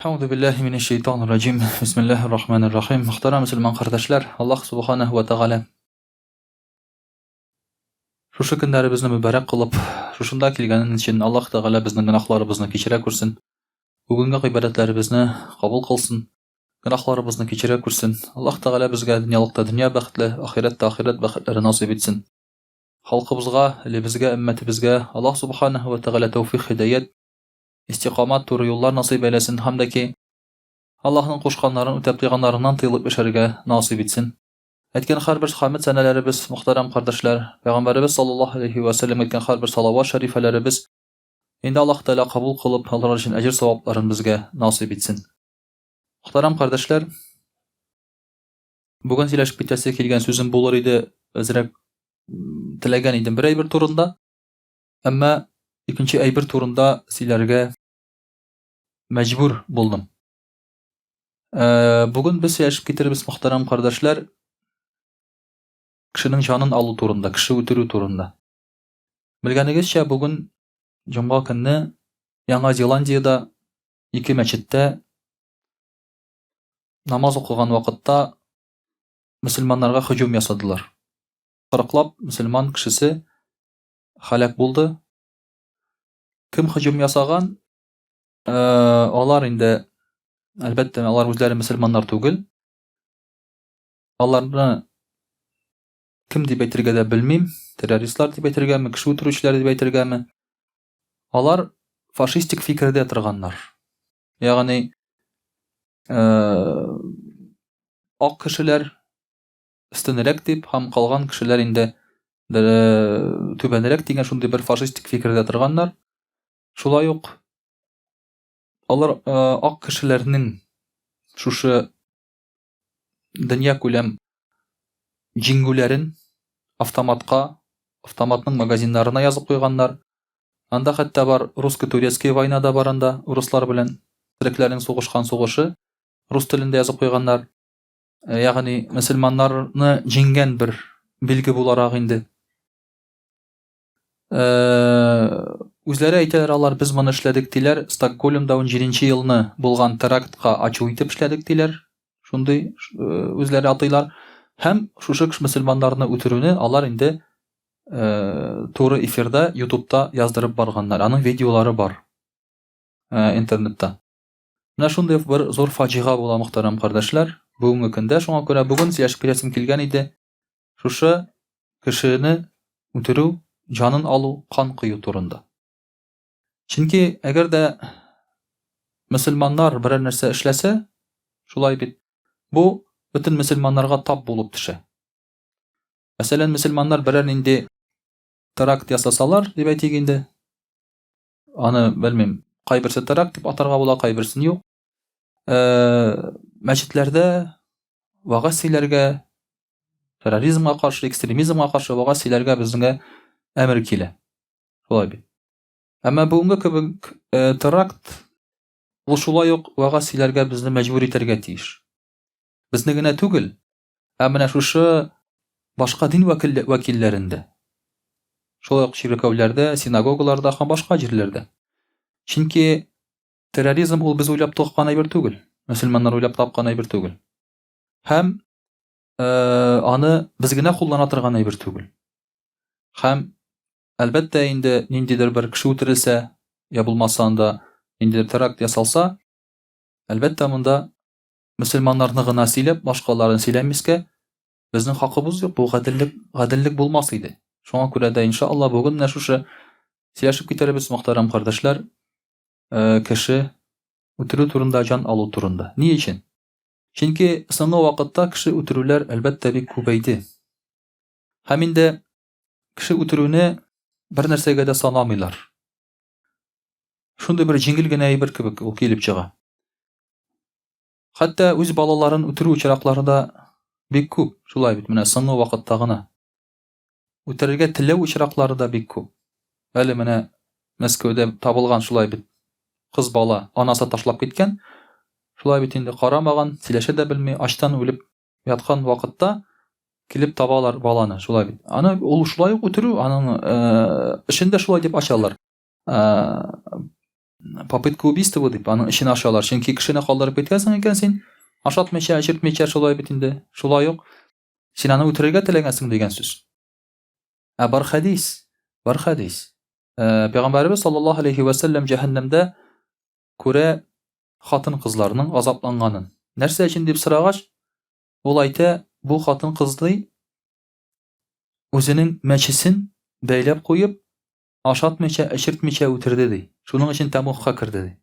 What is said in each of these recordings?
Әгъузу биллаһи минәш шәйтанир раҗим. Бисмиллаһир рахманир рахим. Мөхтәрәм мөселман кардәшләр, Аллаһ субханаһу ва тәгалә шушы көннәребезне мөбарәк кылып, шушында килгәнен өчен Аллаһ Тәгалә безнең гөнаһларыбызны кичерә күрсен. Бүгенге гыйбадәтләребезне кабул кылсын. Гөнаһларыбызны кичерә күрсен. Аллаһ Тәгалә безгә дөньялыкта дөнья бәхетле, ахирәттә ахирәт бәхетләре насыйп итсен. Халкыбызга, илебезгә, өммәтебезгә Аллаһ субханаһу ва тәгалә тәүфик, һидаят, истикамат, туры юллар насыйп әйләсен һәм дә ки Аллаһның кушканнарын үтәп тыйганнарыннан тыелып яшәргә насыйп итсен. Әйткән һәрбер хәмд сәнәләребез, мөхтәрәм кардәшләр, Пәйгамбәребез саллаллаһу алейһи вә сәлләм әйткән һәрбер салават шәрифәләребез инде Аллаһ Тәгалә кабул кылып, алар өчен әҗер савапларын безгә насыйп итсен. Мөхтәрәм кардәшләр, бүген сөйләшеп китәсе килгән сүзем булыр иде, әзрәк теләгән идем бер әйбер турында. Әмма икенче әйбер турында сөйләргә мәҗбүр булдым. Э, бүген без сөйләшеп китербез, мөхтәрәм кардәшләр, кешенең җанын алу турында, кеше үтерү турында. Белгәнегезчә, бүген җомга көнне Яңа Зеландиядә ике мәчеттә намаз укыган вакытта мөселманнарга һөҗүм ясадылар. Кырыклап мөселман кешесе һәлак булды. Кем һөҗүм ясаган? Э, алар инде, әлбәттә, алар үзләре мөселманнар түгел. Аларны кем дип әйтергә дә белмим, террористлар дип әйтергәме, кеше үтерүчеләр дип әйтергәме. Алар фашистик фикердә торганнар. Ягъни э, ак кешеләр өстенрәк дип һәм калган кешеләр инде түбәнрәк дигән шундый бер фашистик фикердә торганнар. Шулай ук алар ак кешеләрнең шушы дөнья күләм җиңүләрен автоматка, автоматның магазиннарына язып куйганнар. Анда хәтта бар русско-турецкая война да бар анда, руслар белән төрекләрнең сугышкан сугышы рус телендә язып куйганнар. Э, ягъни мөселманнарны җиңгән бер билге буларак инде. Э, үзләре әйтәләр алар, без моны эшләдек диләр, Стокгольмда 17 елны булган терактка ачу итеп эшләдек диләр. Шундый э, үзләре атыйлар. Һәм шушы мөселманнарны үтерүне алар инде туры эфирда YouTube'та яздырып барганнар. Аның видеолары бар интернетта. Менә шундый бер зур фаҗига була, мөхтәрәм кардәшләр, бүгенге көндә. Шуңа күрә бүген сөйләшеп китәсем килгән иде. Шушы кешене үтерү, җанын алу, кан кою турында. Чөнки әгәр дә мөселманнар берәр нәрсә эшләсә, шулай бит, бу бөтен мөселманнарга тап булып төшә. Мәсәлән, мөселманнар берәр нинди теракт ясасалар, дип әйтик инде, Аны белмим, кайберсе теракт дип атарга була, кайберсен юк. Э, мәчетләрдә вәгазь сөйләргә, терроризмга каршы, экстремизмга каршы вәгазь сөйләргә безгә әмер килә. Шулай бит. Әмма бүгенге кебек э, теракт ул шулай ук вәгазь сөйләргә безне мәҗбүр итәргә тиеш. Безне генә түгел, Ә менә шушы башка дин вәкилләрен дә. Шулай ук чиркәүләрдә, синагогаларда һәм башка җирләрдә. Чөнки терроризм ул без уйлап тапкан әйбер түгел. Мөселманнар уйлап тапкан әйбер түгел. Һәм э, аны без генә куллана торган әйбер түгел. Һәм әлбәттә инде ниндидер бер кеше үтерелсә, я булмаса анда ниндидер теракт ясалса, әлбәттә монда Мөселманнарны гына сөйләп, башкаларын сөйләмискә безнең хакыбыз юк. Бу гаделлек, гаделлек булмас иде. Шуңа күрә дә, иншалла, бүген менә шушы сөйләшеп китәрбез, мөхтәрәм кардәшләр, э, кеше үтерү турында, җан алу турында. Ни өчен? Чөнки соңгы вакытта кеше үтерүләр, әлбәттә, бик күбәйде. Һәм инде кеше үтерүне бер нәрсәгә дә санамыйлар. Шундый бер җиңел генә әйбер кебек ул килеп чыга. Хәтта үз балаларын үтерү очраклары да бик күп. Шулай бит, менә соңгы вакытта гына. Үтерергә теләү очраклары да бик күп. Әле менә Мәскәүдә табылган шулай бит кыз бала анасы ташлап киткән. Шулай бит инде карамаган, сөйләшә дә белми, ачтан үлеп яткан вакытта килеп табалар баланы, шулай бит. Аны ул шулай ук үтерү, аның эшен дә шулай дип ачалар. Попытка убийства дип, аның эчен ачалар. Чөнки кешене калдырып киткәнсең икән син, ашатмыйча, эчертмичә шулай бит инде. Шулай ук син аны үтерергә теләгәнсең дигән сүз. Ә бар хәдис, бар хәдис. Э, Пәйгамбәребез саллаллаһу алейхи ва сәлләм җәһәннәмдә күрә хатын-кызларның азапланганын. Нәрсә өчен дип сорагач, ул әйтә, бу хатын-кыз ди, үзенең мәчесен бәйләп куеп, ашатмыйча, эчертмичә үтерде ди. Шуның өчен тәмугка керде ди.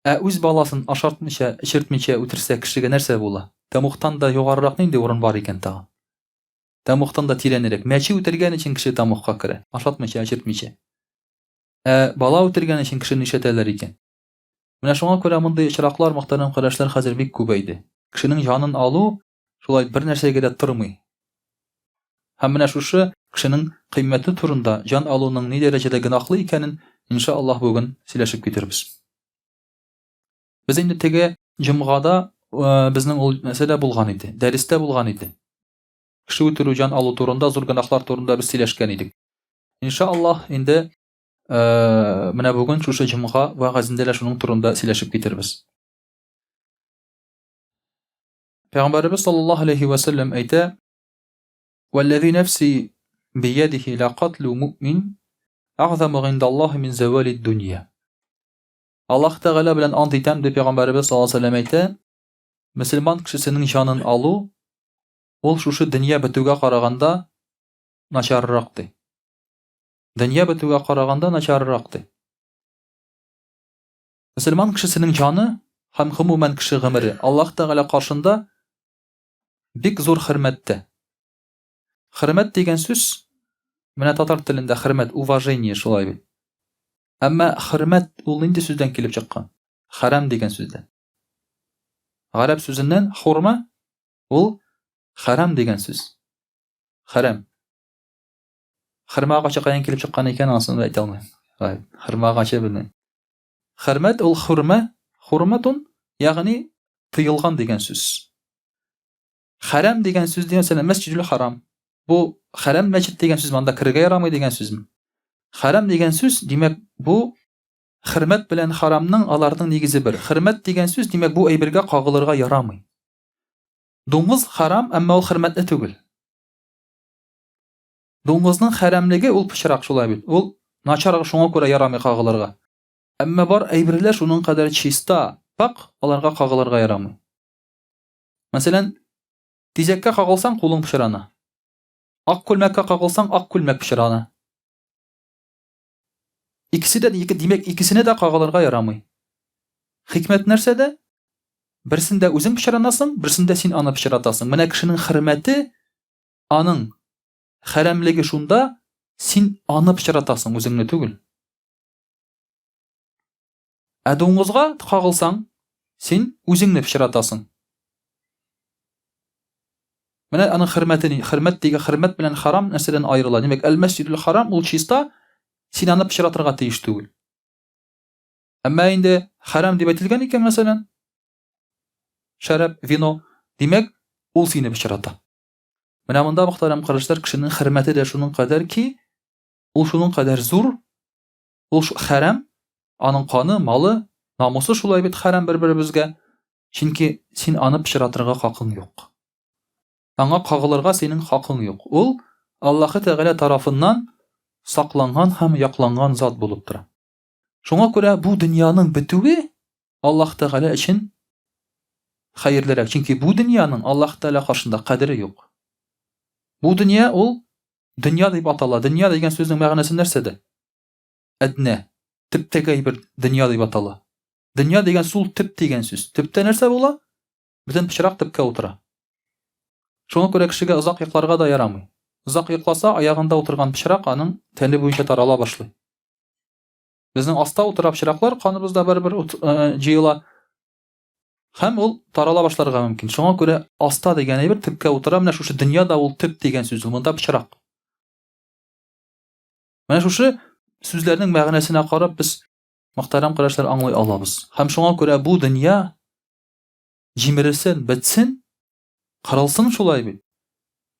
Ә үз баласын ашатмыйча, эчертмичә үтерсә, кешегә нәрсә була? Тәмугтан да югарырак нинди урын бар икән тагын? Тәмугтан да тирәнрәк. Мәче үтергән өчен кеше тәмугка керә, ашатмыйча, эчертмичә. Ә бала үтергән өчен кешене нишләтәләр икән? Менә шуңа күрә мондый очраклар, мөхтәрәм кардәшләр, хәзер бик күбәйде. Кешенең җанын алу шулай бер нәрсәгә дә тормый. Һәм менә шушы кешенең кыйммәте турында, җан алуның ни дәрәҗәдә гөнаһлы икәнен, инша Аллаһ, бүген сөйләшеп китербез. Без инде теге җомгада э, безнең ул мәсьәлә булган иде, дәрестә булган иде. Кеше үтерү, җан алу турында, зур гөнаһлар турында без сөйләшкән идек. Инша Аллаһ, инде э, менә бүген шушы җомга вәгазендә дә шуның турында сөйләшеп китербез. Пәйгамбәребез саллаллаһу алейхи ва сәлләм әйтә: "Валлази нәфси биядихи ла катлу муъмин агъзаму гиндаллаһи мин завали дунья". Аллаһ Тәгалә белән ант итәм, дип пәйгамбәребез саллаллаһу алейхи ва сәлләм әйтә, мөселман кешесенең җанын алу ул шушы дөнья бетүгә караганда начаррак ди. Дөнья бетүгә караганда начаррак ди. Мөселман кешесенең җаны һәм гомумән кеше гомере Аллаһ Тәгалә каршында бик зур хөрмәттә. Хөрмәт дигән сүз, менә татар телендә хөрмәт, уважение шулай бит. Әмма хөрмәт ул нинди сүздән килеп чыккан? Хәрам дигән сүздән. Гарәп сүзеннән хурма ул хәрам дигән сүз. Хәрам. Хөрмә агачы каян килеп чыккан икән, анысын да әйтә алмыйм. Хөрмә агачы белмим. Хөрмәт ул хурмә, хурматун, ягъни тыелган дигән сүз. Хәрам дигән сүз дигән мәсәлән, мәсҗидул харам. Бу хәрам мәчет дигән сүз, монда керергә ярамый дигән сүзме? Хәрам дигән сүз, димәк, бу хөрмәт белән харамның аларның нигезе бер. Хөрмәт дигән сүз, димәк, бу әйбергә кагылырга ярамый. Дуңгыз харам, әмма ул хөрмәтле түгел. Дуңгызның хәрәмлеге ул пычрак шулай бит. Ул начар, шуңа күрә ярамый кагылырга. Әмма бар әйберләр шуның кадәр чиста, пак, аларга кагылырга ярамый. Мәсәлән, тизәккә кагылсаң, кулың пычрана. Ак күлмәккә кагылсаң, ак күлмәк пычрана. Икесе дә, димәк, икесенә дә кагылырга ярамый. Хикмәт нәрсәдә? Берсендә үзең пычранасың, берсендә син аны пычратасың. Менә кешенең хөрмәте Аның хәрәмлеге шунда, син аны пычратасың, үзеңне түгел. Ә дуңгызга кагылсаң, син үзеңне пычратасың. Менә аның хөрмәте ни? Хөрмәт дигән хөрмәт белән харам нәрсәдән аерыла? Димәк, әл-мәсҗидул харам ул чиста, син аны пычратырга тиеш түгел. Әмма инде хәрам дип әйтелгән икән, мәсәлән, шәраб, вино, димәк, ул сине пычрата. Менә монда, мөхтәрәм кардәшләр, кешенең хөрмәте дә шуның кадәр ки, ул шуның кадәр зур, ул хәрам, аның каны, малы, намусы шулай бит хәрам бер-беребезгә, чөнки син аны пычратырга хакың юк. Аңа кагылырга синең хакың юк. Ул Аллаһы Тәгалә тарафыннан сакланган һәм якланган зат булып тора. Шуңа күрә бу дөньяның бетүе Аллаһ Тәгалә өчен хәерлерәк. Чөнки бу дөньяның Аллаһ Тәгалә каршында кадере юк. Бу дөнья ул дөнья дип атала. Дөнья дигән сүзнең мәгънәсе нәрсәдә? Әднә, төптәге әйбер дөнья дип атала. Дөнья дигән сул төп дигән сүз. Төптә нәрсә була? Бөтен пычрак төпкә утыра. Шуңа күрә кешегә озак йокларга да ярамый. Озак йокласа, аягында утырган пычрак аның тәне буенча тарала башлый. Безнең аста утыра пычраклар, каныбызда барыбер э, җыела. Һәм ул тарала башларга мөмкин. Шуңа күрә аста дигән әйбер төпкә утыра. Менә шушы дөньяда ул төп дигән сүз, ул монда пычрак. Менә шушы сүзләрнең мәгънәсенә карап без мөхтәрәм кардәшләр аңлый алабыз. Һәм шуңа күрә бу дөнья җимерелсен, бетсен, кырылсын шулай бит.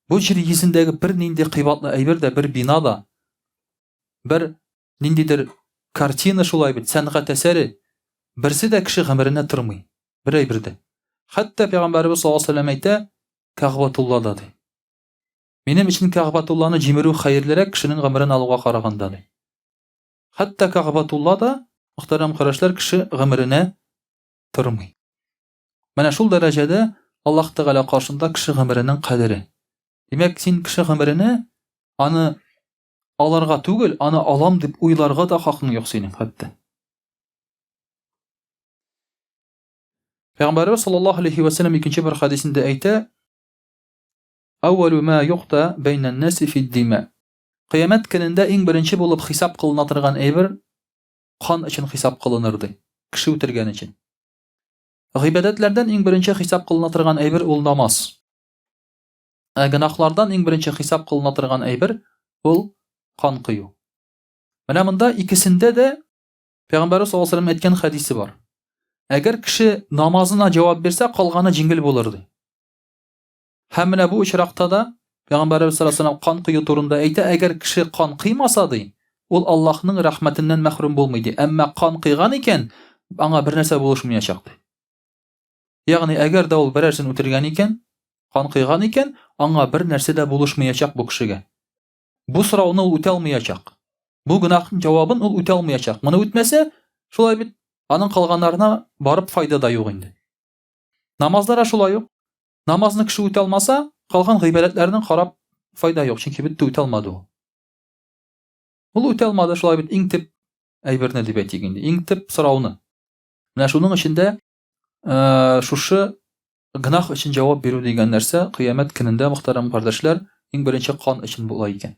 Бу җир йөзендәге бер нинди кыйбатлы әйбер дә, бер бина да, бер ниндидер картина шулай бит, сәнгать әсәре, берсе дә кеше гомеренә тормый. Бер әйбер дә. Хәтта пәйгамбәребез саллаллаһу алейһи ва сәлләм әйтә, Кәгъбатулла да ди. Минем өчен Кәгъбатулланы җимерү хәерлерәк кешенең гомерен алуга караганда ди. Хәтта Кәгъбатулла да, мөхтәрәм кардәшләр, кеше гомеренә тормый. Менә шул дәрәҗәдә Аллаһ Тәгалә каршында кеше гомеренең кадере. Димәк, син кеше гомеренә аны аларга түгел, аны алам дип уйларга да хакың юк синең хәтта. Пәйгамбәрбез саллаллаһу алейхи ва саллям икенче бер хәдисендә әйтә: "Әүвәлү ма юкта бәйнән наси фид-дима". Кыямәт көнендә иң беренче булып хисап кылына торган әйбер кан өчен хисап кылыныр ди. Кеше үтергән өчен. Гыйбадәтләрдән иң беренче хисап кылына торган әйбер ул намаз. Ә гөнаһлардан иң беренче хисап кылына торган әйбер ул кан кою. Менә монда икесендә дә Пәйгамбәрбез саллаллаһу алейһи ва сәлләм әйткән хәдисе бар. Әгәр кеше намазына җавап бирсә, калганы җиңел булыр ди. Һәм менә бу очракта да Пәйгамбәрбез саллаллаһу алейһи ва сәлләм кан кою турында әйтә, әгәр кеше кан кыймаса ди, ул Аллаһның рәхмәтеннән мәхрүм булмый ди. Әмма кан кыйган икән, аңа бер нәрсә булышмаячак ди. Ягъни, әгәр дә ул берәрсен үтергән икән, кан кыйган икән, аңа бер нәрсә дә булышмаячак бу кешегә. Бу сорауны ул үтә алмаячак. Бу гөнаһның җавабын ул үтә алмаячак. Моны үтмәсә, шулай бит, аның калганнарына барып файда да юк инде. Намазда да шулай ук. Намазны кеше үтә алмаса, калган гыйбадәтләрнең карап файда юк, чөнки бетте үтә алмады ул. Ул үтә алмады, шулай бит, иң төп әйберне дип әйтик инде, иң төп сорауны. Менә шуның өчен дә шушы гөнаһ өчен җавап бирү дигән нәрсә кыямәт көнендә, мөхтәрәм кардәшләр, иң беренче кан өчен була икән.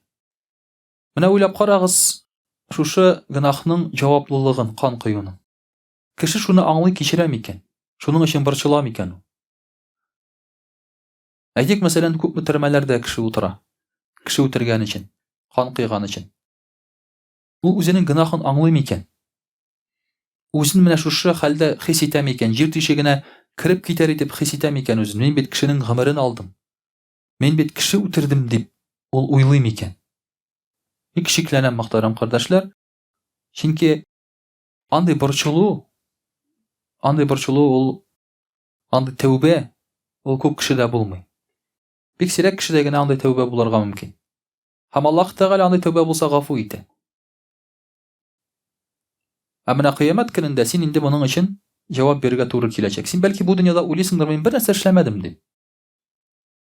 Менә уйлап карагыз, шушы гөнаһның җаваплылыгын, кан коюның. Кеше шуны аңлый кичерә микән? Шуның өчен борчыла микән ул? Әйтик, мәсәлән, күпме төрмәләрдә кеше утыра. Кеше үтергән өчен, кан кыйган өчен. Ул үзенең гөнаһын аңлый микән? Үзен менә шушы хәлдә хис итә микән? Җир тишегенә кереп китәр итеп хис итә микән үзен? Мин бит кешенең гомерен алдым. Мин бит кеше үтердем дип ул уйлый микән? Бик шикләнәм, мөхтәрәм кардәшләр. Чөнки андый борчылу, андый борчылу ул андый тәүбә ул күп кешедә булмый. Бик сирәк кешедә генә андый тәүбә булырга мөмкин. Һәм Аллаһ Тәгалә андый тәүбә булса гафу итә. Ә менә кыямәт көнендә син инде моның өчен җавап бирергә туры киләчәк. Син бәлки бу дөньяда уйлыйсыңдыр, мин бер нәрсә эшләмәдем дип.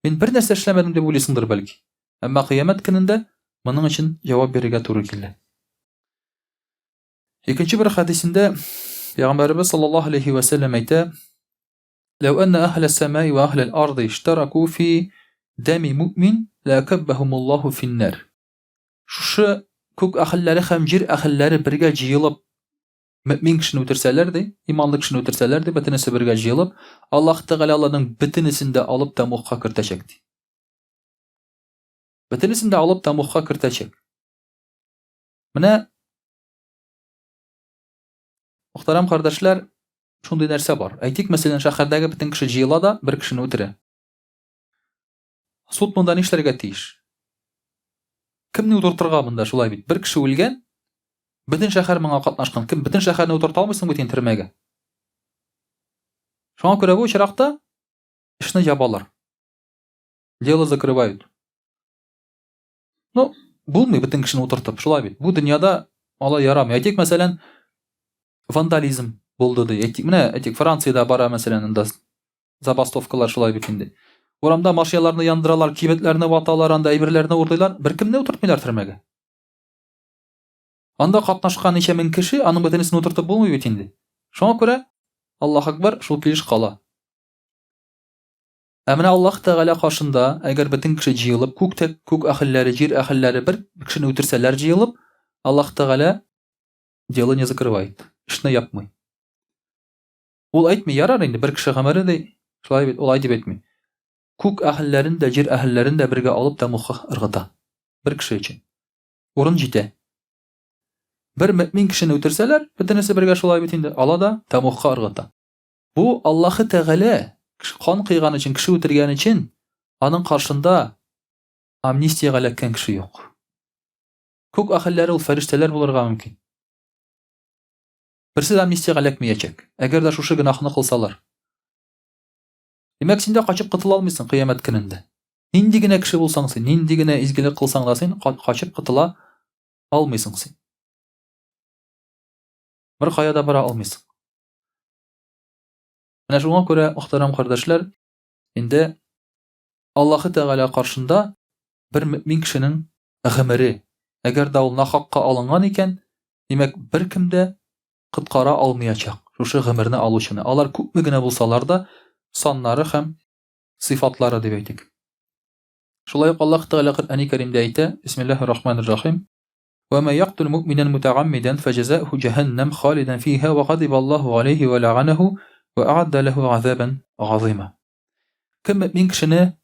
Мин бер нәрсә эшләмәдем дип уйлыйсыңдыр бәлки. Әмма кыямәт көнендә моның өчен җавап бирергә туры килә. Икенче бер хәдисендә Пәйгамбәребез саллаллаһу алейхи ва сәлләм әйтә: "Ләү әннә әһлә сәмаи ва әһләл арды иштараку фи дами муъмин ла каббахумуллаһу финнар." Шушы күк әһелләре һәм җир әһелләре бергә җыелып, мөэмин кешене үтерсәләр, ди, иманлы кешене үтерсәләр, ди, бөтенесе бергә җыелып, Аллаһ Тәгалә аларның бөтенесен дә алып тәмугка кертәчәк, ди. Бөтенесен дә алып тәмугка кертәчәк. Менә мөхтәрәм кардәшләр, шундый нәрсә бар. Әйтик, мәсәлән, шәһәрдәге бөтен кеше җыела да бер кешене үтерә. Суд монда нишләргә тиеш? Кемне утыртырга монда шулай бит? Бер кеше үлгән, бөтен шәһәр моңа катнашкан. Кем бөтен шәһәрне утырта алмыйсың бит инде төрмәгә. Шуңа күрә бу очракта эшне ябалар. Дело закрывают. Ну, булмый бөтен кешене утыртып, шулай бит. Бу дөньяда алай ярамый. Әйтик, мәсәлән, вандализм булды ди. Әйтик, менә, әйтик, Франциядә бара, мәсәлән, анда Забастовкалар шулай бит инде. Урамда машиналарны яндыралар, кибетләрне ваталар, анда әйберләрне урлыйлар. Беркемне утыртмыйлар төрмәгә. Анда катнашкан ничә мең кеше, аның бөтенесен утыртып булмый бит инде. Шуңа күрә Аллаһ Акбар шул килеш кала. Ә менә Аллаһ Тәгалә каршында, әгәр бөтен кеше җыелып, күк тә, күк әһелләре, җир әһелләре бер кешене үтерсәләр җыелып, Аллаһ Тәгалә дело не закрывает, эшне япмый. Ул әйтми, ярар инде, бер кеше гомере ди, шулай бит, ул дип әйтми. Күк әһелләрен дә, җир әһелләрен дә бергә алып тәмугка ыргыта. Бер кеше өчен. Урын җитә. Бер мөэмин кешене үтерсәләр, бөтенесе бергә шулай бит инде, ала да тәмугка ыргыта. Бу Аллаһы Тәгалә кан кыйган өчен, кеше үтергән өчен аның каршында амнистиягә эләккән кеше юк. Күк әһелләре ул фәрештәләр булырга мөмкин. Берсе дә амнистиягә эләкмәячәк, әгәр дә шушы гөнаһны кылсалар. Димәк, син дә качып котыла алмыйсың кыямәт көнендә. Нинди генә кеше булсаң син, нинди генә изгелек кылсаң да син качып котыла алмыйсың син. Бер кая да бара алмыйсың. Менә шуңа күрә, мөхтәрәм кардәшләр, инде Аллаһы Тәгалә каршында бер мөмин кешенең гомере, әгәр дә ул нахакка алынган икән, димәк, беркем дә коткара алмыячак шушы гомерне алучыны. Алар күпме генә булсалар да, саннары һәм сыйфатлары дип әйтик. Шулай ук Аллаһ Тәгалә Коръәни Кәримдә әйтә, Бисмиллаһир Рахманир Рахим, Ва ма яктул муъминан мутәгаммидан фәҗәзауху җәһәннәм халидан фиһа ва гадибаллаһу галәйһи ва ләганәһу ва а'адда ләһу газабан газыйма. Кем мөэмин кешене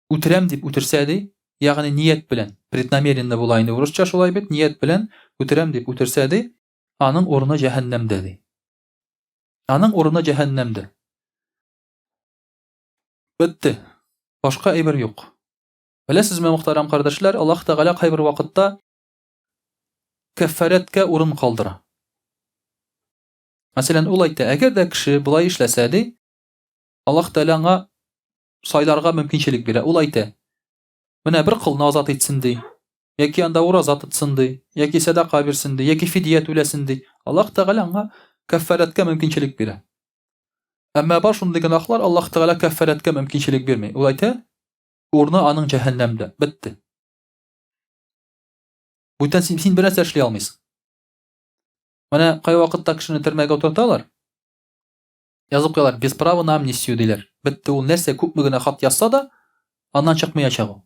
үтерәм дип үтерсә ди, ягъни ният белән, преднамеренно була инде урысча шулай бит, ният белән үтерәм дип үтерсә ди, аның урыны җәһәннәмдә ди. Аның урыны җәһәннәмдә. Бетте. Башка әйбер юк. Беләсезме, мөхтәрәм кардәшләр, Аллаһ Тәгалә кайбер вакытта кәффарәткә урын калдыра. Мәсәлән, ул әйтә, әгәр дә кеше болай эшләсә, ди, Аллаһ Тәгалә аңа сайларга мөмкинчелек бирә. Ул әйтә, менә бер колны азат итсен, ди, яки анда ураза тотсын, ди, яки сәдака бирсен, ди, яки фидия түләсен, ди. Аллаһ Тәгалә аңа кәффарәткә мөмкинчелек бирә. Әмма бар шундый гөнаһлар, Аллаһ Тәгалә кәффарәткә мөмкинчелек бирми. Ул әйтә, урыны аның җәһәннәмдә. Бетте. Бүтән син, син бернәрсә эшли алмыйсың. Менә кайвакытта кешене төрмәгә утырталар. Язып куялар, без права на амнистию диләр. Бетте ул нәрсә күпме генә хат язса да, аннан чыкмаячак ул.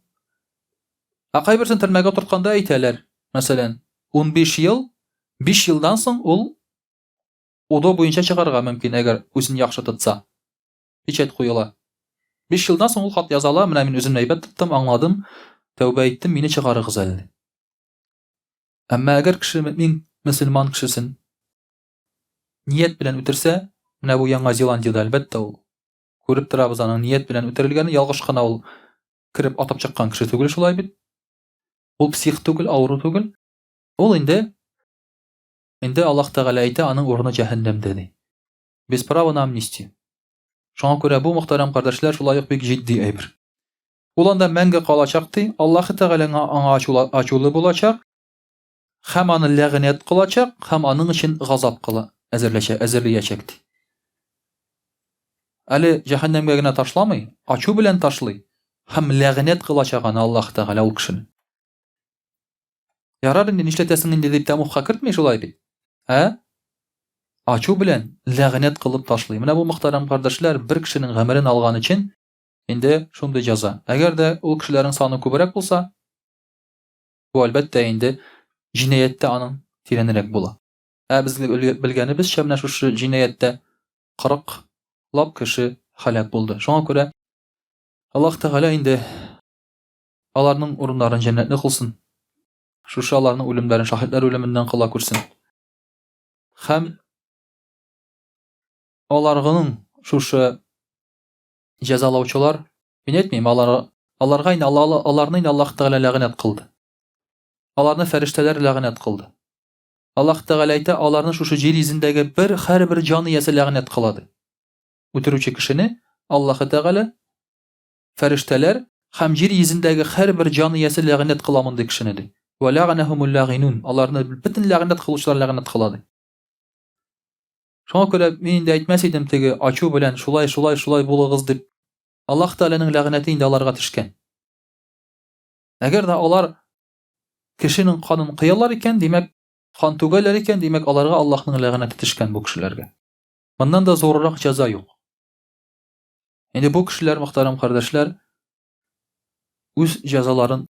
Ә кайберсен төрмәгә утыртканда әйтәләр, мәсәлән, 15 ел, 5 елдан соң ул УДО буенча чыгарга мөмкин, әгәр үзен яхшы тотса. Печать куела. 5 елдан соң ул хат яза ала, менә мин үземне әйбәт тоттым, аңладым, тәүбә иттем, мине чыгарыгыз әле. Әмма әгәр кеше мөмин мөселман кешесен ният белән үтерсә, менә бу Яңа Зеландиядә әлбәттә ул күреп торабыз аның ният белән үтерелгәне, ялгыш кына ул кереп атып чыккан кеше түгел шулай бит. Ул псих түгел, авыру түгел. Ул инде инде Аллаһ Тәгалә әйтә, аның урыны җәһәннәмдә ди. Без права на амнистию. Шуңа күрә бу мөхтәрәм кардәшләр шулай ук бик җитди әйбер. Ул анда мәңге калачак ди, Аллаһы Тәгалә аңа ачулы булачак, һәм аны ләгънәт кылачак, һәм аның өчен газап кыла, әзерләчә, әзерлиячәк ди. Әле җәһәннәмгә генә ташламый, ачу белән ташлый һәм ләгънәт кылачак аны Аллаһ Тәгалә ул кешене. Ярар инде, нишләтәсең инде дип тәмугка кертми шулай бит. Ә? Ачу белән ләгънәт кылып ташлый. Менә бу мөхтәрәм кардәшләр бер кешенең гомерен алган өчен инде шундый җәза. Әгәр дә ул кешеләрнең саны күбрәк булса, бу әлбәттә инде җинаятьтә аның тирәнрәк була. Ә без белгәнебезчә, менә шушы җинаятьтә 40 лап кеше һәлак булды. Шуңа күрә Аллаһ Тәгалә инде аларның урыннарын җәннәтле кылсын. Шушы аларның үлемнәрен шаһитләр үлеменнән кыла күрсен. Һәм аларның шушы җәзалаучылар, мин әйтмим, алар аларга инде Алла аларны инде Аллаһ Тәгалә ләгънәт кылды. Аларны фәрештәләр ләгънәт кылды. Аллаһ Тәгалә әйтә, аларны шушы җир йөзендәге бер һәрбер җан иясе ләгънәт кыла ди. Үтерүче кешене Аллаһ Тәгалә, фәрештәләр һәм җир йөзендәге һәрбер җан иясе ләгънәт кыла мондый кешене ди. Вә ләгънәһумул ләгъинун. Аларны бөтен ләгънәт кылучылар ләгънәт кыла ди. Шуңа күрә мин инде әйтмәс идем теге ачу белән шулай, шулай, шулай булыгыз дип. Аллаһ Тәгаләнең ләгънәте инде аларга төшкән. Әгәр дә алар кешенең канын коялар икән, димәк, кан түгәләр икән, димәк, аларга Аллаһның ләгънәте төшкән бу кешеләргә. Моннан да зуррак җәза юк. Инде бу кешеләр, мөхтәрәм кардәшләр, үз җәзаларын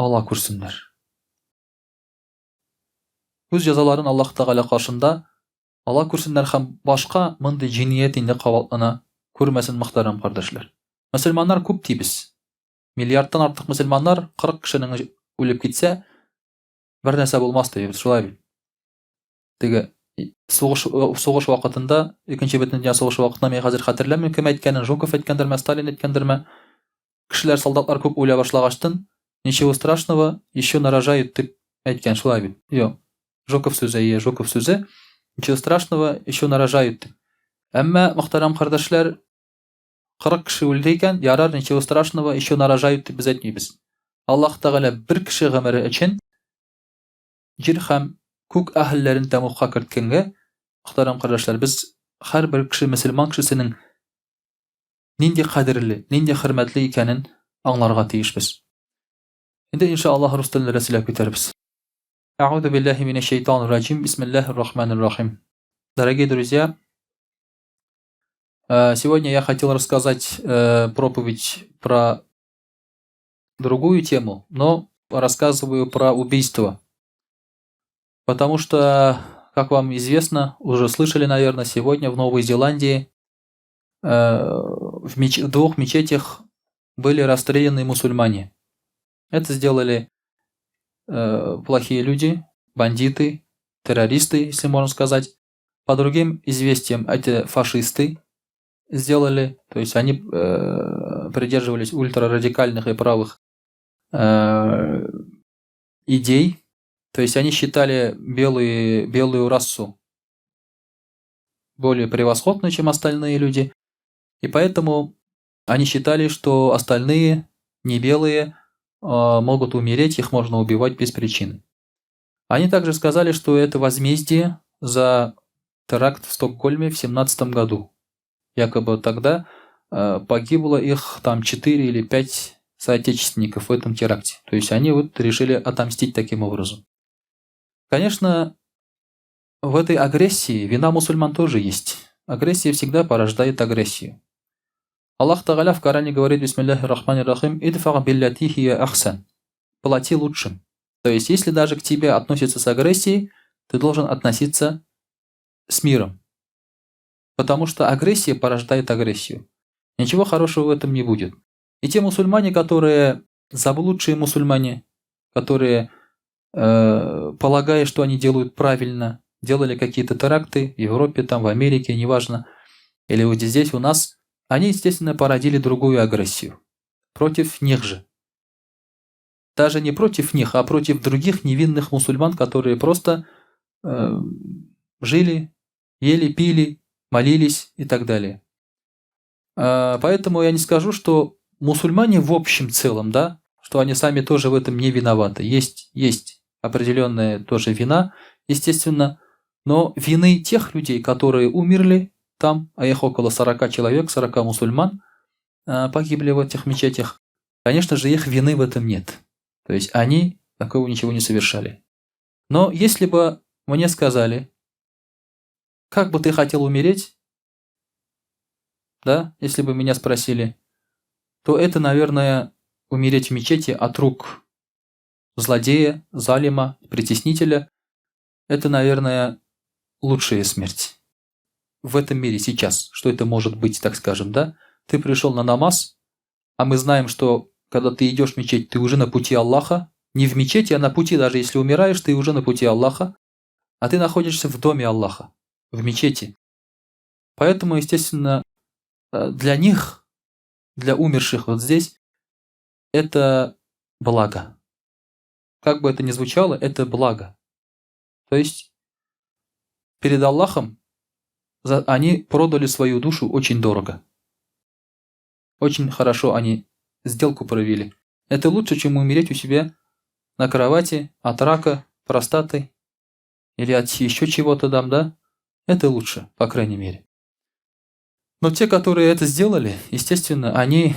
ала күрсеннәр. Үз җәзаларын Аллаһ Тәгалә каршында ала күрсеннәр һәм башка мондый җиният инде кабатлана күрмәсен, мөхтәрәм кардәшләр. Мөселманнар күп дибез. Миллиардтан артык мөселманнар 40 кешенең үлеп китсә, бер нәрсә булмас дибез, шулай бит. Теге сугыш сугыш вакытында, Икенче бөтендөнья сугышы вакытында мин хәзер хәтерләмим, кем әйткәнен, Жуков әйткәндерме, Сталин әйткәндерме, Кешеләр, солдатлар күп үлә башлагачтын, ничего страшного, еще нарожают дип әйткән, шулай бит? Юк. Жуков сүзе, әйе, Жуков сүзе. Ничего страшного, еще нарожают. Әмма, мөхтәрәм кардәшләр, 40 кеше үлде икән, ярар, ничего страшного, еще нарожают дип без әйтмибез. Аллаһ Тәгалә бер кеше гомере өчен җир һәм күк әһелләрен тәмугка керткәнгә, мөхтәрәм кардәшләр, без һәрбер кеше мөселман кешесенең нинди кадерле, нинди хөрмәтле икәнен аңларга тиешбез. Инде иншаллаһ рус телендә сөйләп китәрбез. Әгъузу биллаһи минәш шайтанир раҗим. Бисмиллаһир рахманир рахим. Дорогие друзья, сегодня я хотел рассказать проповедь про другую тему, но рассказываю про убийство. Потому что, как вам известно, уже слышали, наверное, сегодня в Новой Зеландии в двух мечетях были расстреляны мусульмане. Это сделали плохие люди, бандиты, террористы, если можно сказать. По другим известиям, это фашисты сделали, то есть они придерживались ультрарадикальных и правых идей, то есть они считали белую расу более превосходной, чем остальные люди, и поэтому они считали, что остальные, не белые, могут умереть, их можно убивать без причины. Они также сказали, что это возмездие за теракт в Стокгольме в 17 году. Якобы тогда погибло их там 4 или 5 соотечественников в этом теракте. То есть они вот решили отомстить таким образом. Конечно, в этой агрессии вина мусульман тоже есть. Агрессия всегда порождает агрессию. Аллах Тагаля в Коране говорит: Бисмиллахи рахмани рахим, идфа биллати хия ахсан. Плати лучшим. То есть, если даже к тебе относятся с агрессией, ты должен относиться с миром. Потому что агрессия порождает агрессию. Ничего хорошего в этом не будет. И те мусульмане, которые заблудшие мусульмане, которые, полагая, что они делают правильно, делали какие-то теракты в Европе, там, в Америке, неважно, или вот здесь у нас, они, естественно, породили другую агрессию. Против них же. Даже не против них, а против других невинных мусульман, которые просто жили, ели, пили, молились и так далее. Поэтому я не скажу, что мусульмане в общем целом, да, что они сами тоже в этом не виноваты. Есть определенная тоже вина, естественно, но вины тех людей, которые умерли там, а их около 40 человек, 40 мусульман погибли в этих мечетях, конечно же, их вины в этом нет. То есть они такого ничего не совершали. Но если бы мне сказали, как бы ты хотел умереть, да, если бы меня спросили, то это, наверное, умереть в мечети от рук злодея, залима, притеснителя, это, наверное, лучшая смерть в этом мире сейчас. Что это может быть, так скажем, да? Ты пришел на намаз, а мы знаем, что когда ты идешь в мечеть, ты уже на пути Аллаха. Не в мечети, а на пути, даже если умираешь, ты уже на пути Аллаха. А ты находишься в доме Аллаха, в мечети. Поэтому, естественно, для них, для умерших вот здесь, это благо. Как бы это ни звучало, это благо. То есть перед Аллахом они продали свою душу очень дорого. Очень хорошо они сделку провели. Это лучше, чем умереть у себя на кровати от рака, простаты или от еще чего-то там, да? Это лучше, по крайней мере. Но те, которые это сделали, естественно, они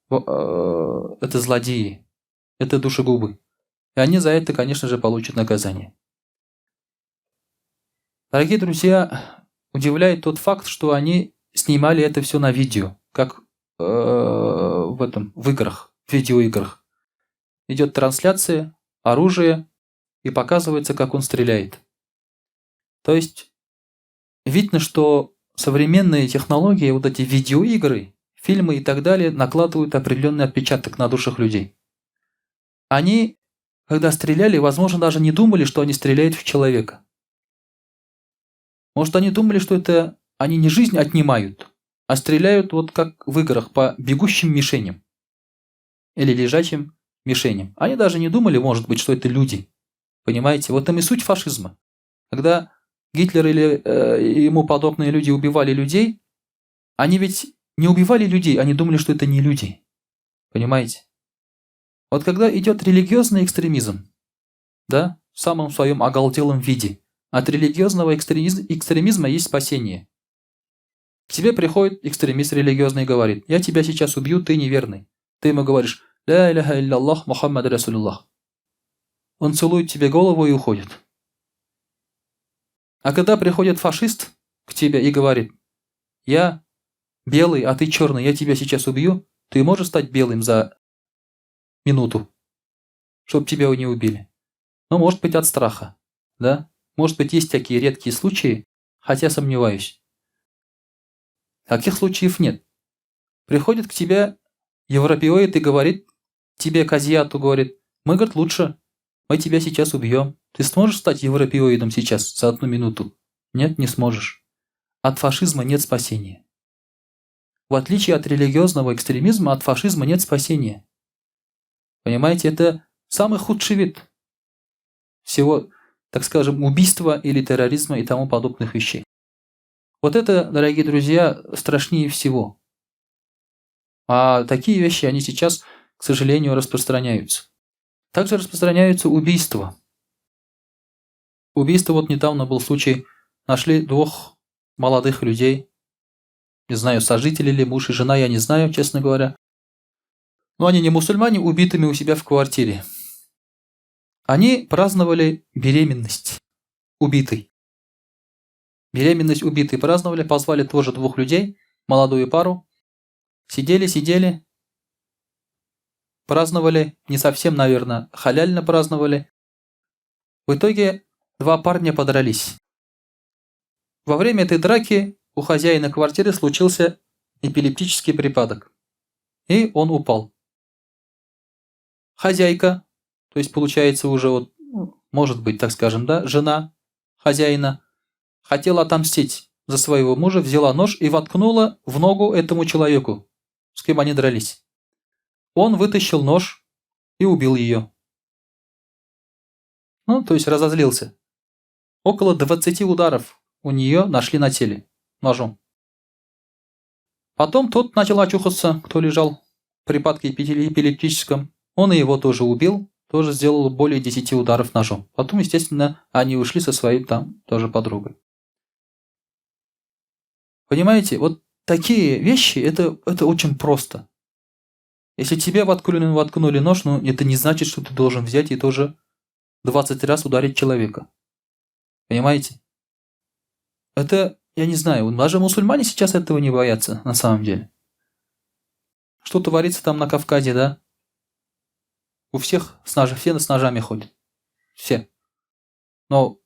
это злодеи, это душегубы. И они за это, конечно же, получат наказание. Дорогие друзья, удивляет тот факт, что они снимали это все на видео, как в играх, в видеоиграх. Идет трансляция, оружие, и показывается, как он стреляет. То есть видно, что современные технологии, вот эти видеоигры, фильмы и так далее, накладывают определенный отпечаток на душах людей. Они, когда стреляли, возможно, даже не думали, что они стреляют в человека. Может, они думали, что это они не жизнь отнимают, а стреляют вот как в играх по бегущим мишеням или лежачим мишеням. Они даже не думали, может быть, что это люди. Понимаете? Вот там и суть фашизма. Когда Гитлер или ему подобные люди убивали людей, они ведь не убивали людей, они думали, что это не люди. Понимаете? Вот когда идет религиозный экстремизм, да, в самом своем оголтелом виде, от религиозного экстремизма есть спасение. К тебе приходит экстремист религиозный и говорит, я тебя сейчас убью, ты неверный. Ты ему говоришь, ля иляха илляллах, Мухаммад Расулуллах. Он целует тебе голову и уходит. А когда приходит фашист к тебе и говорит, я белый, а ты черный, я тебя сейчас убью, ты можешь стать белым за минуту, чтобы тебя не убили? Ну, может быть, от страха, да? Может быть, есть такие редкие случаи, хотя сомневаюсь. Таких случаев нет. Приходит к тебе европеоид и говорит, тебе, к азиату, говорит, мы, говорит, лучше, мы тебя сейчас убьем. Ты сможешь стать европеоидом сейчас за одну минуту? Нет, не сможешь. От фашизма нет спасения. В отличие от религиозного экстремизма, от фашизма нет спасения. Понимаете, это самый худший вид всего, так скажем, убийства или терроризма и тому подобных вещей. Вот это, дорогие друзья, страшнее всего. А такие вещи, они сейчас, к сожалению, распространяются. Также распространяются убийства. Убийство, вот недавно был случай, нашли двух молодых людей, не знаю, сожители ли, муж и жена, я не знаю, честно говоря. Но они не мусульмане, убитыми у себя в квартире. Они праздновали беременность убитой. Беременность убитой праздновали, позвали тоже двух людей, молодую пару. Сидели, сидели, праздновали, не совсем, наверное, халяльно праздновали. В итоге два парня подрались. Во время этой драки у хозяина квартиры случился эпилептический припадок. И он упал. Хозяйка, то есть получается уже вот, может быть, так скажем, да, жена хозяина, хотела отомстить за своего мужа, взяла нож и воткнула в ногу этому человеку, с кем они дрались. Он вытащил нож и убил ее. Ну, то есть разозлился. Около 20 ударов у нее нашли на теле ножом. Потом тот начал очухаться, кто лежал в припадке эпилептическом. Он и его тоже убил, тоже сделал более 10 ударов ножом. Потом, естественно, они ушли со своей там тоже подругой. Понимаете, вот такие вещи, это очень просто. Если тебе воткнули нож, ну, это не значит, что ты должен взять и тоже 20 раз ударить человека. Понимаете? Это, я не знаю, даже мусульмане сейчас этого не боятся, на самом деле. Что творится там на Кавказе, да? У всех с ножами, все с ножами ходят. Все. Но,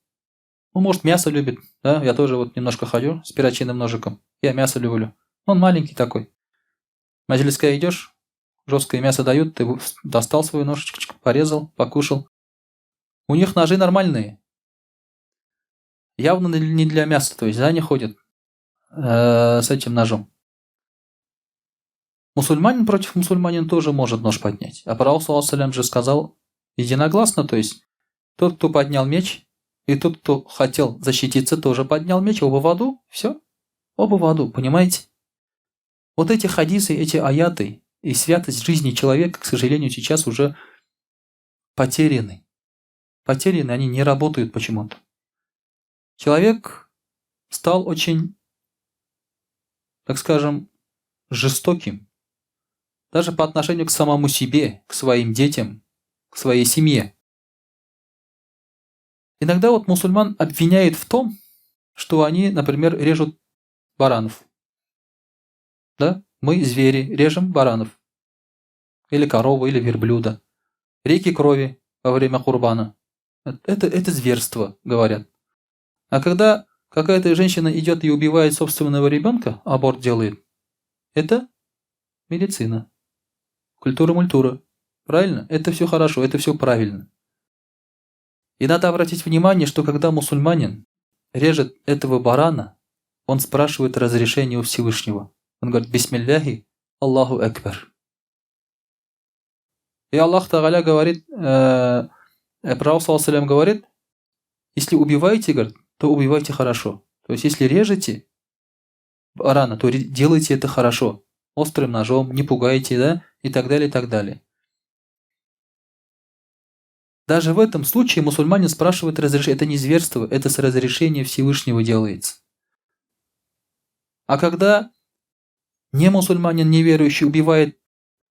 ну, может, мясо любит, да? Я тоже вот немножко ходю с перочинным ножиком. Я мясо люблю. Он маленький такой. Мәҗлескә идешь, жесткое мясо дают, ты достал свой ножичек, порезал, покушал. У них ножи нормальные. Явно не для мяса, то есть, да, они ходят с этим ножом. Мусульманин против мусульманина тоже может нож поднять. А Пророк, саллаллаху алейхи же сказал единогласно, то есть, тот, кто поднял меч, и тот, кто хотел защититься, тоже поднял меч, оба в аду, все, оба в аду, понимаете? Вот эти хадисы, эти аяты и святость жизни человека, к сожалению, сейчас уже потеряны. Потеряны, они не работают почему-то. Человек стал очень, так скажем, жестоким. Даже по отношению к самому себе, к своим детям, к своей семье. Иногда вот мусульман обвиняет в том, что они, например, режут баранов. Да? Мы, звери, режем баранов. Или корову, или верблюда. Реки крови во время курбана. Это зверство, говорят. А когда какая-то женщина идет и убивает собственного ребенка, аборт делает, это медицина. Культура-мультура. Правильно? Это все хорошо, это все правильно. И надо обратить внимание, что когда мусульманин режет этого барана, он спрашивает разрешение у Всевышнего. Он говорит: Бисмилляхи, Аллаху Акбар. И Аллах Тагаля говорит, Пророк, саллаллаху алейхи говорит, если убиваете, говорит, то убивайте хорошо. То есть, если режете барана, то делайте это хорошо. Острым ножом, не пугайте, да, и так далее, и так далее. Даже в этом случае мусульманин спрашивает разрешение. Это не зверство, это с разрешения Всевышнего делается. А когда не мусульманин, неверующий убивает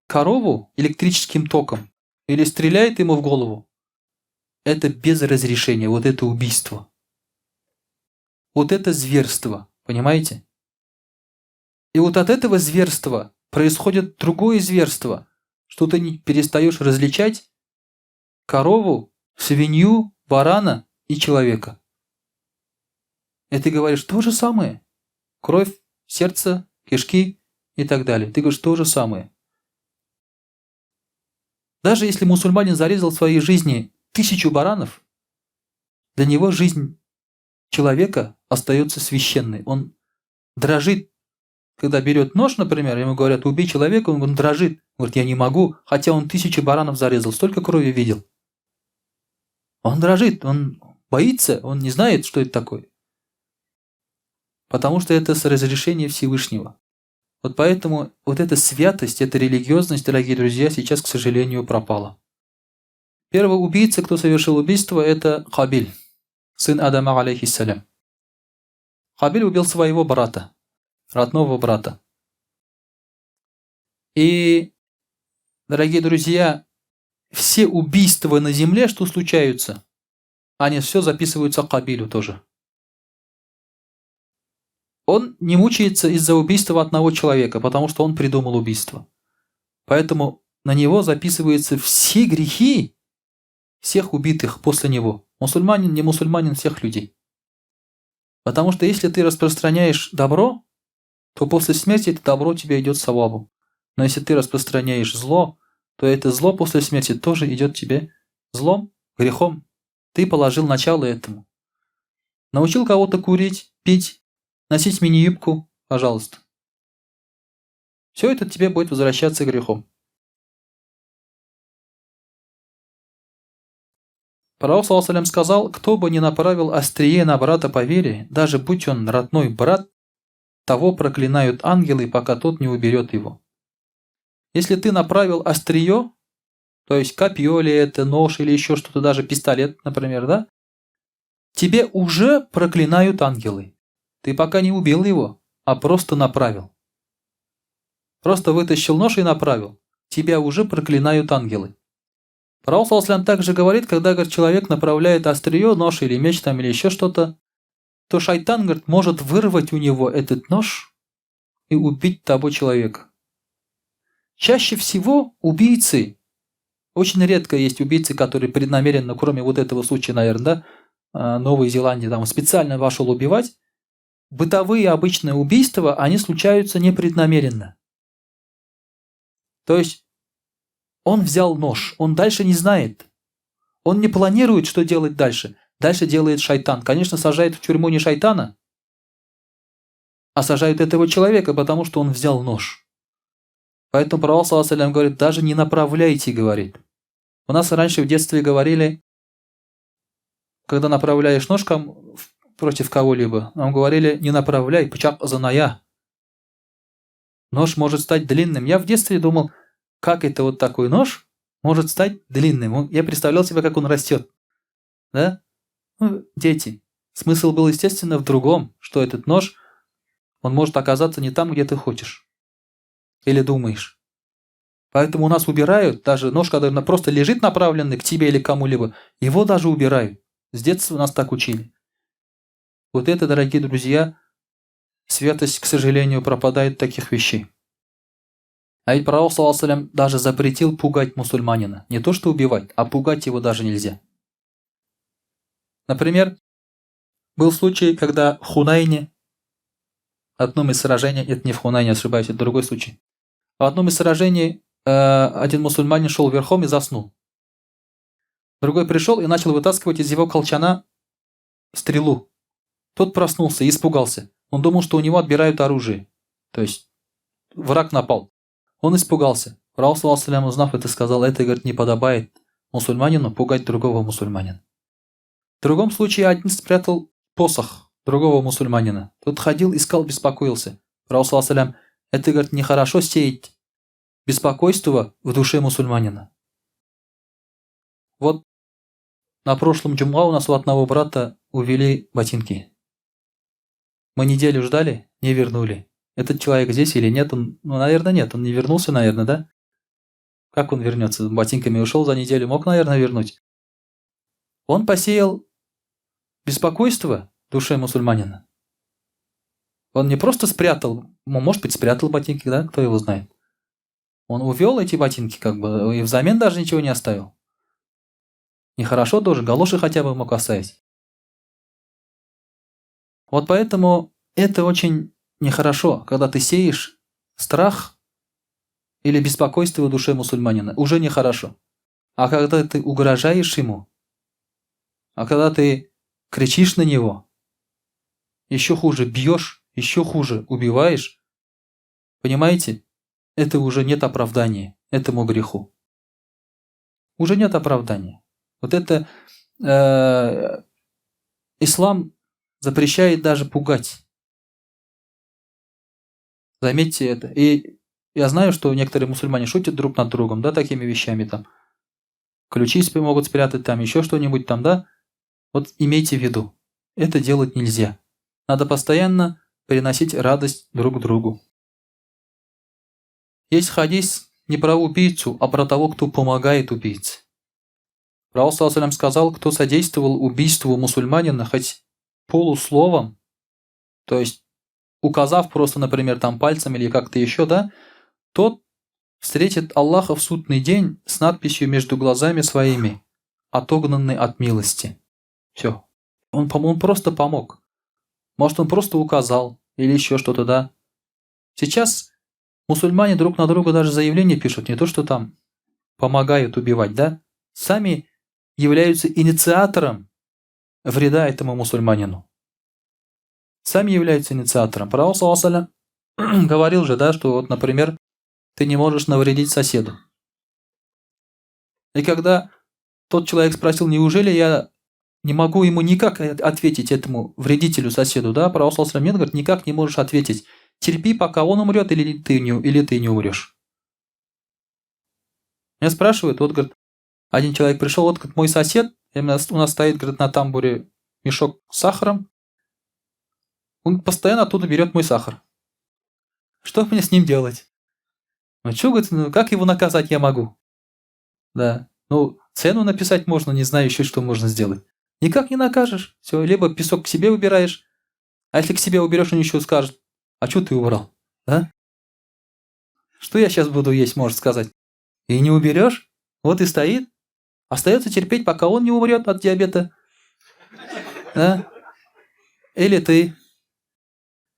корову электрическим током или стреляет ему в голову, это без разрешения, вот это убийство. Вот это зверство, понимаете? И вот от этого зверства происходит другое зверство, что ты не перестаешь различать корову, свинью, барана и человека. И ты говоришь то же самое. Кровь, сердце, кишки и так далее. Ты говоришь то же самое. Даже если мусульманин зарезал в своей жизни 1000 баранов, для него жизнь человека остается священной. Он дрожит, когда берет нож, например, ему говорят, убей человека, он дрожит. Он говорит, я не могу, хотя он 1000 баранов зарезал, столько крови видел. Он дрожит, он боится, он не знает, что это такое. Потому что это с разрешения Всевышнего. Вот поэтому вот эта святость, эта религиозность, дорогие друзья, сейчас, к сожалению, пропала. Первый убийца, кто совершил убийство, это Кабиль, сын Адама, алейхиссалям. Кабиль убил своего брата, родного брата. И, дорогие друзья, все убийства на земле, что случаются, они все записываются Кабилю тоже. Он не мучается из-за убийства одного человека, потому что он придумал убийство. Поэтому на него записываются все грехи всех убитых после него. Мусульманин, не мусульманин, всех людей. Потому что если ты распространяешь добро, то после смерти это добро тебе идет савабом. Но если ты распространяешь зло, то это зло после смерти тоже идет тебе злом, грехом. Ты положил начало этому. Научил кого-то курить, пить, носить мини-юбку, пожалуйста. Все это тебе будет возвращаться грехом. Пророк, саллаллаху алейхи ва саллям, сказал, кто бы ни направил острие на брата по вере, даже будь он родной брат, того проклинают ангелы, пока тот не уберет его. Если ты направил острие, то есть копье ли это, нож или еще что-то, даже пистолет, например, да, тебе уже проклинают ангелы. Ты пока не убил его, а просто направил. Просто вытащил нож и направил. Тебя уже проклинают ангелы. Пророк, саллаллаху алейхи ва саллям, также говорит, когда, говорит, человек направляет острие, нож или меч там, или еще что-то, то шайтан, говорит, может вырвать у него этот нож и убить того человека. Чаще всего убийцы, очень редко есть убийцы, которые преднамеренно, кроме вот этого случая, наверное, да, Новой Зеландии, там специально вошел убивать, бытовые обычные убийства, они случаются непреднамеренно. То есть он взял нож, он дальше не знает. Он не планирует, что делать дальше. Дальше делает шайтан. Конечно, сажает в тюрьму не шайтана, а сажают этого человека, потому что он взял нож. Поэтому пророк, саллаллаху алейхи ва саллям, говорит, даже не направляйте, говорит. У нас раньше в детстве говорили, когда направляешь нож против кого-либо, нам говорили, не направляй, пычак заная. Нож может стать длинным. Я в детстве думал, как это вот такой нож может стать длинным? Я представлял себе, как он растет. Да? Дети. Смысл был, естественно, в другом, что этот нож, он может оказаться не там, где ты хочешь или думаешь. Поэтому у нас убирают, даже нож, когда он просто лежит направленный к тебе или к кому-либо, его даже убирают. С детства нас так учили. Вот это, дорогие друзья, святость, к сожалению, пропадает таких вещей. А ведь пророк, саллаллаху алейхи ва саллям, даже запретил пугать мусульманина. Не то что убивать, а пугать его даже нельзя. Например, был случай, когда в Хунайне, одном из сражений, это не в Хунайне, ошибаюсь, это другой случай. В одном из сражений один мусульманин шел верхом и заснул. Другой пришел и начал вытаскивать из его колчана стрелу. Тот проснулся и испугался. Он думал, что у него отбирают оружие. То есть враг напал. Он испугался. Пророк, саллаллаху алейхи ва саллям, узнав это, сказал, это, говорит, не подобает мусульманину пугать другого мусульманина. В другом случае один спрятал посох другого мусульманина. Тот ходил, искал, беспокоился. Пророк, саллаллаху, это, говорит, нехорошо сеять беспокойство в душе мусульманина. Вот на прошлом джумга у нас у одного брата увели ботинки. Мы неделю ждали, не вернули. Этот человек здесь или нет? Он, ну, наверное, нет. Он не вернулся, наверное, да? Как он вернется? Ботинками ушел за неделю, мог, наверное, вернуть. Он посеял беспокойство в душе мусульманина. Он не просто спрятал, может быть, спрятал ботинки, да, кто его знает. Он увел эти ботинки, как бы, и взамен даже ничего не оставил. Нехорошо тоже, галоши хотя бы мог оставить. Вот поэтому это очень нехорошо, когда ты сеешь страх или беспокойство в душе мусульманина. Уже нехорошо. А когда ты угрожаешь ему, а когда ты кричишь на него, еще хуже, бьешь, еще хуже, убиваешь, понимаете, это уже нет оправдания этому греху. Уже нет оправдания. Вот это ислам запрещает даже пугать. Заметьте это. И я знаю, что некоторые мусульмане шутят друг над другом, да, такими вещами там. Ключи могут спрятать там, еще что-нибудь там, да. Вот имейте в виду, это делать нельзя. Надо постоянно приносить радость друг другу. Есть хадис не про убийцу, а про того, кто помогает убийце. Пророк сказал, кто содействовал убийству мусульманина хоть полусловом, то есть указав просто, например, там пальцем или как-то еще, да, тот встретит Аллаха в судный день с надписью между глазами своими, отогнанный от милости. Все. Он просто помог. Может, он просто указал или еще что-то, да. Сейчас мусульмане друг на друга даже заявления пишут, не то что там помогают убивать, да. Сами являются инициатором вреда этому мусульманину. Сами являются инициатором. Пророк саллаллаху говорил же, да, что вот, например, ты не можешь навредить соседу. И когда тот человек спросил, неужели я не могу ему никак ответить, этому вредителю соседу, да, пророк саллаллаху нет, говорит, никак не можешь ответить. Терпи, пока он умрет, или ты не умрешь. Меня спрашивают, вот, говорит, один человек пришел, вот, говорит, мой сосед, у нас стоит, говорит, на тамбуре мешок с сахаром, он постоянно оттуда берет мой сахар. Что мне с ним делать? Ну что, говорит, ну как его наказать я могу? Да. Ну, цену написать можно, не знаю еще, что можно сделать. Никак не накажешь. Все, либо песок к себе убираешь, а если к себе уберешь, он еще скажет, а что ты убрал? Да? Что я сейчас буду есть, может сказать. И не уберешь, вот и стоит. Остается терпеть, пока он не умрет от диабета. Да? Или ты.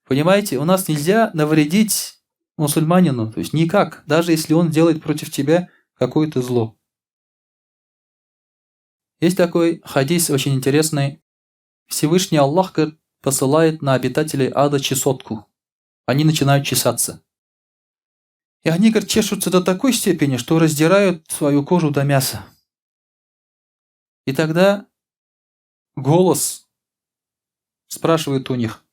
Понимаете, у нас нельзя навредить мусульманину, то есть никак, даже если он делает против тебя какое-то зло. Есть такой хадис очень интересный. Всевышний Аллах, говорит, посылает на обитателей ада чесотку. Они начинают чесаться. И они, говорит, чешутся до такой степени, что раздирают свою кожу до мяса. И тогда голос спрашивает у них,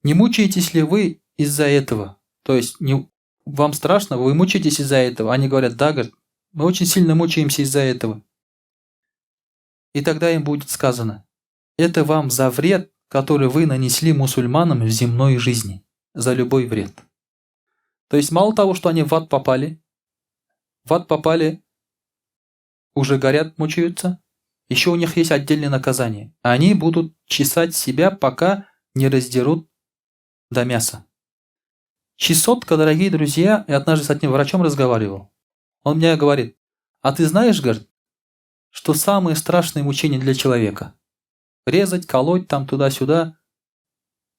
не мучаетесь ли вы из-за этого? То есть, не, вам страшно, вы мучаетесь из-за этого? Они говорят, да, говорят, мы очень сильно мучаемся из-за этого. И тогда им будет сказано, это вам за вред, который вы нанесли мусульманам в земной жизни, за любой вред. То есть мало того, что они в ад попали, уже горят, мучаются, еще у них есть отдельное наказание. Они будут чесать себя, пока не раздерут до мяса. Чесотка, дорогие друзья, я однажды с одним врачом разговаривал. Он мне говорит, а ты знаешь, говорит, что самое страшное мучение для человека? Резать, колоть там туда-сюда.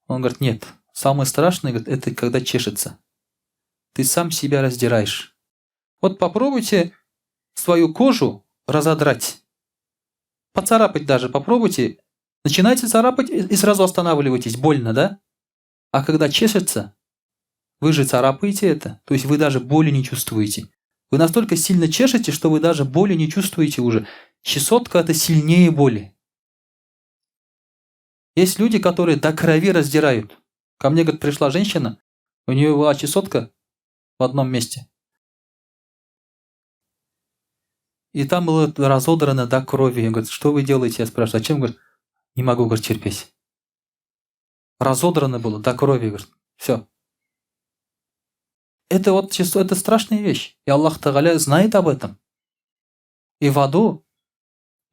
Он говорит, нет, самое страшное, говорит, это когда чешется. Ты сам себя раздираешь. Вот попробуйте свою кожу разодрать. Поцарапать даже попробуйте. Начинайте царапать и сразу останавливайтесь. Больно, да? А когда чешется, вы же царапаете это. То есть вы даже боли не чувствуете. Вы настолько сильно чешете, что вы даже боли не чувствуете уже. Чесотка – это сильнее боли. Есть люди, которые до крови раздирают. Ко мне, говорит, пришла женщина, у нее была чесотка в одном месте. И там было разодрано до крови. Я говорю, что вы делаете? Я спрашиваю, зачем? Говорит, не могу, говорит, терпеть. Разодрано было до крови, говорит. Все. Это вот это страшная вещь. И Аллах Тагаля знает об этом. И в аду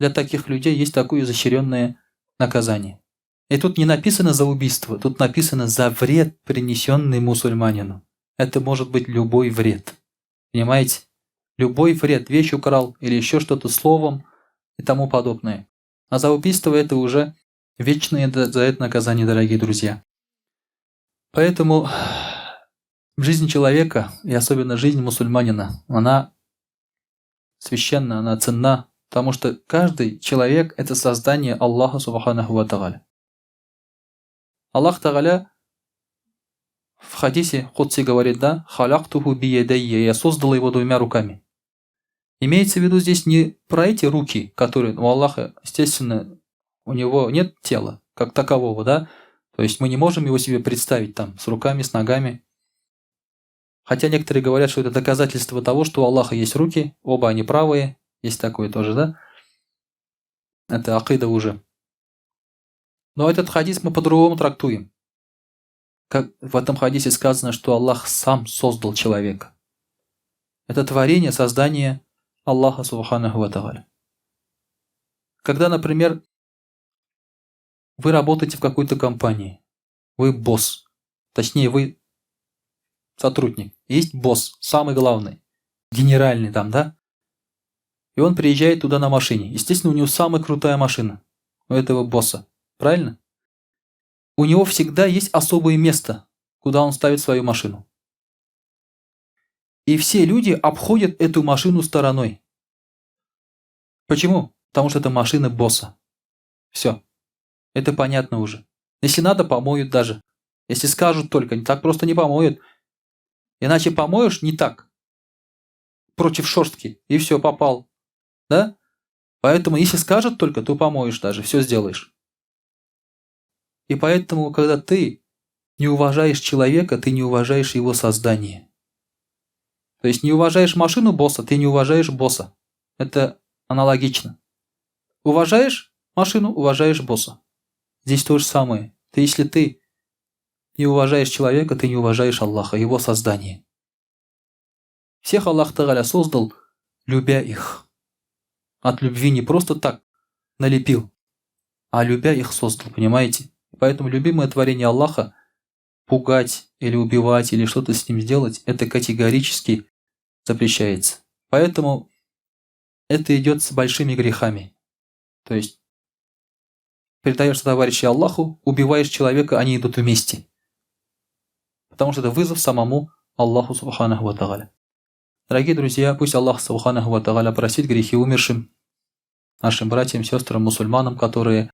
для таких людей есть такое изощренное наказание. И тут не написано за убийство, тут написано за вред, принесенный мусульманину. Это может быть любой вред. Понимаете? Любой вред, вещь украл или еще что-то словом и тому подобное. А за убийство это уже вечное за это наказание, дорогие друзья. Поэтому жизнь человека, и особенно жизнь мусульманина, она священна, она ценна, потому что каждый человек – это создание Аллаха Субханаху Ва Тагаля. Аллах Тагаля в хадисе Кудси говорит, да, «Халяктуху биедайя», я создал его двумя руками. Имеется в виду здесь не про эти руки, которые у Аллаха, естественно, у него нет тела как такового, да, то есть мы не можем его себе представить там с руками, с ногами. Хотя некоторые говорят, что это доказательство того, что у Аллаха есть руки, оба они правые, есть такое тоже, да? Это акида уже. Но этот хадис мы по-другому трактуем. Как в этом хадисе сказано, что Аллах сам создал человека. Это творение, создание Аллаха Субханаху Ва Тааля. Когда, например, вы работаете в какой-то компании, вы босс, точнее вы сотрудник, есть босс, самый главный, генеральный там, да? И он приезжает туда на машине. Естественно, у него самая крутая машина, у этого босса, правильно? У него всегда есть особое место, куда он ставит свою машину. И все люди обходят эту машину стороной. Почему? Потому что это машина босса. Все. Это понятно уже. Если надо, помоют даже. Если скажут только, так просто не помоют. Иначе помоешь не так. Против шерстки. И все, попал. Да? Поэтому, если скажут только, то помоешь даже, все сделаешь. И поэтому, когда ты не уважаешь человека, ты не уважаешь его создание. То есть не уважаешь машину босса, ты не уважаешь босса. Это аналогично. Уважаешь машину, уважаешь босса. Здесь то же самое. Если ты не уважаешь человека, ты не уважаешь Аллаха, его создание. Всех Аллах Тагаля создал, любя их. От любви не просто так налепил, а любя их создал, понимаете? Поэтому любимое творение Аллаха пугать или убивать, или что-то с ним сделать, это категорически запрещается. Поэтому это идет с большими грехами. То есть предаешь товарища Аллаху, убиваешь человека, они идут вместе. Потому что это вызов самому Аллаху Субханаху Ва Тааля. Дорогие друзья, пусть Аллах Субханаху Ва Тааля простит грехи умершим, нашим братьям, сестрам, мусульманам, которые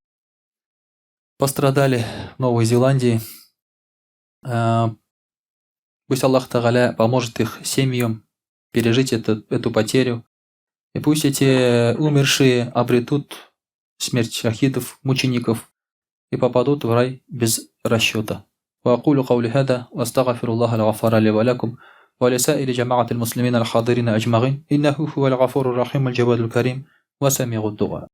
пострадали в Новой Зеландии. Пусть Аллах Тагаля поможет их семьям пережить эту потерю. И пусть эти умершие обретут смерть шахидов, мучеников и попадут в рай без расчета. وأقول قولي هذا وأستغفر الله الغفار لي ولكم ولسائر جماعة المسلمين الحاضرين أجمعين إنه هو الغفور الرحيم الجواد الكريم وسميع الدعاء.